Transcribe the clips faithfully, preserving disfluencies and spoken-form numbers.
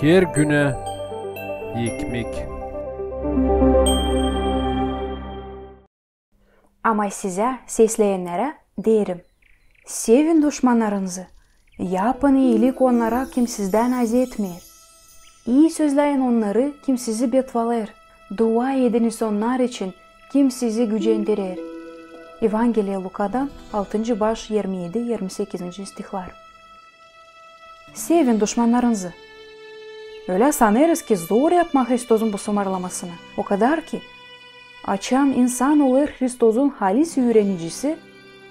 Her günä ekmek. Ama sizä, sesleyennärä, deerim: sevin duşmannarınızı, yapın iilik onnara, kim sizdän azi etmeer. İi sözläyin onnarı, kim sizi betvalêr. Dua ediniz onnar için, kim sizi gücendirer. Evangeliya Lukadan, altıncı baş, irmi edi, irmi sekizinci stihlar. Sevin duşmannarınızı. Ölä sanêrız, ki zor yapmaa Hristozun bu sımarlamasını. O kadar ki, açan insan olêr Hristozun halis üürenicisi,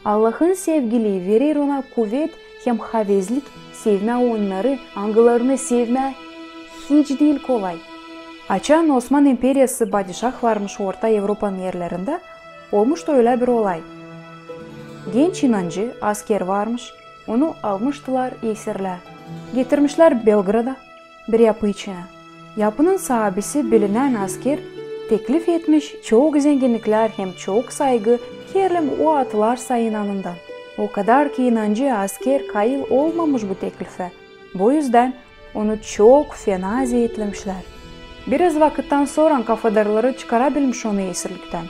Allahın sevgilii verer ona kuvet hem havezlik sevmää onnarı, angılarını sevmää hiç diil kolay. Açan Osman imperiyası padişah varmış Orta Evropanın erlerindä, olmuştu ölä bir olay. Genç inancı asker varmış, onu almıştılar esirlää. Getirmişlär Belgrada bir yapı içinä. Yapının saabisi, bilinän asker, teklif etmiş çok zenginniklär hem çok saygı, herliim o atlarsa inanından. O kadar ki inancı asker kayıl olmamış bu teklifä. Bu üzdän onu çok fena zeetlemişlär. Biraz vakıttan sora kafadarları çıkarabilmiş onu esirliktän.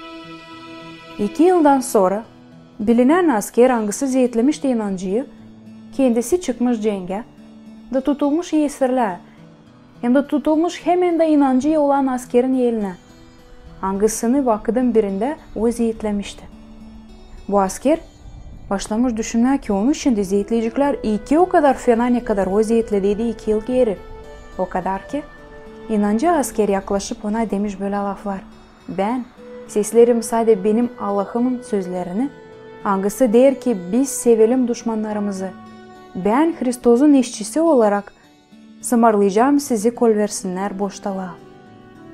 İki yıldan sora bilinän asker, angısı zeetlemişti inancıyı, kendisi çıkmış cengä da tutulmuş esirlää, hem dä tutulmuş hemen dä inancı olan askerin elinä, angısını vakıdın birindä o zeetlemişti. Bu asker başlamış düşünmää, ki onu şindi zeetleyeceklär iki o kadar fena, ne kadar o zeetlediydi iki yıl geeri. O kadar ki, inancı asker yaklaşıp ona demiş bölä laflar: bän, seslerim sade benim Allahımın sözlerini, angısı deer ki, biz sevelim duşmannarımızı. Bän Hristozun işçisi olarak sımarlayacam sizi, kolversinnär boştalaa.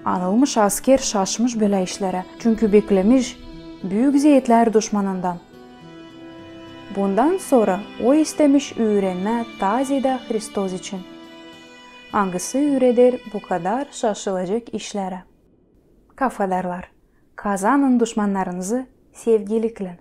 Anılmış asker şaşmış bölä işlerä, çünkü beklemiş büük zeetlär duşmanından. Bundan sora o istemiş üürenmää taa zeedä Hristos için, angısı üüreder bu kadar şaşılacek işlerä. Kafadarlar, kazanın duşmannarınızı sevgiliklän.